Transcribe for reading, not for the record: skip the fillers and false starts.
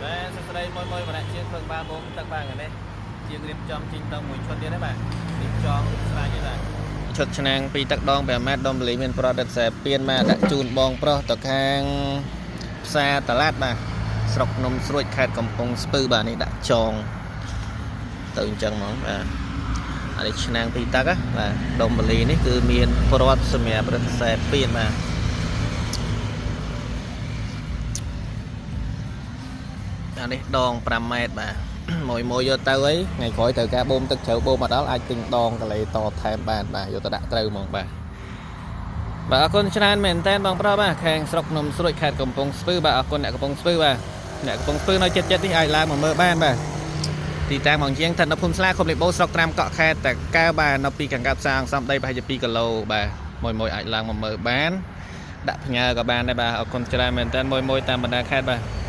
បាទសួស្តីមួយមួយម្នាក់ជាងធ្វើបានបងទឹកបាទថ្ងៃនេះជាងរៀបចំចេញទៅមួយឈុតទៀតហើយបាទរៀបចំស្រាច់ហើយបាទឈុតឆ្នាំងពីរទឹកដង5ម៉ែត្រដុំលីមានប្រដិតខ្សែពៀនបាទដាក់ជូនបងប្រុសទៅខាងផ្សារតឡាតបាទស្រុកភ្នំស្រួចខេត្តកំពង់ស្ពឺបាទនេះដាក់ចងទៅអញ្ចឹងហ្មងបាទអានេះឆ្នាំងពីរទឹកណាបាទដុំលីនេះគឺមានប្រវត្តិសម្រាប់រឹតខ្សែពៀនបាទអានេះដង5ម៉ែត្របាទ មួយមួយយកទៅអីថ្ងៃក្រោយត្រូវការបូមទឹកជ្រៅបូមមកដល់អាចទិញដងកលេតថែមបានបាទយកទៅដាក់ត្រូវហ្មងបាទបាទអរគុណច្រើនមែនតើបងប្រុសបាទខាងស្រុកភ្នំស្រួចខេត្តកំពង់ស្ពឺបាទអរគុណអ្នកកំពង់ស្ពឺបាទអ្នកកំពង់ស្ពឺនៅចិត្តចិត្តនេះអាចឡើងមកមើលបានបាទទីតាំងបងជាងស្ថិតនៅភូមិស្លាឃុំលីបូស្រុកត្រាំកក់ខេត្តតាកែវបាទនៅពីខាងកើតផ្សារអង្គសំដីប្រហែលជា2គីឡូបាទមួយមួយអាចឡើងមកមើលបានដាក់ផ្ញើក៏បានដែរបាទអរគុណច្រើនមែនតើមួយមួយតាមបណ្ដាខេត្តបាទ។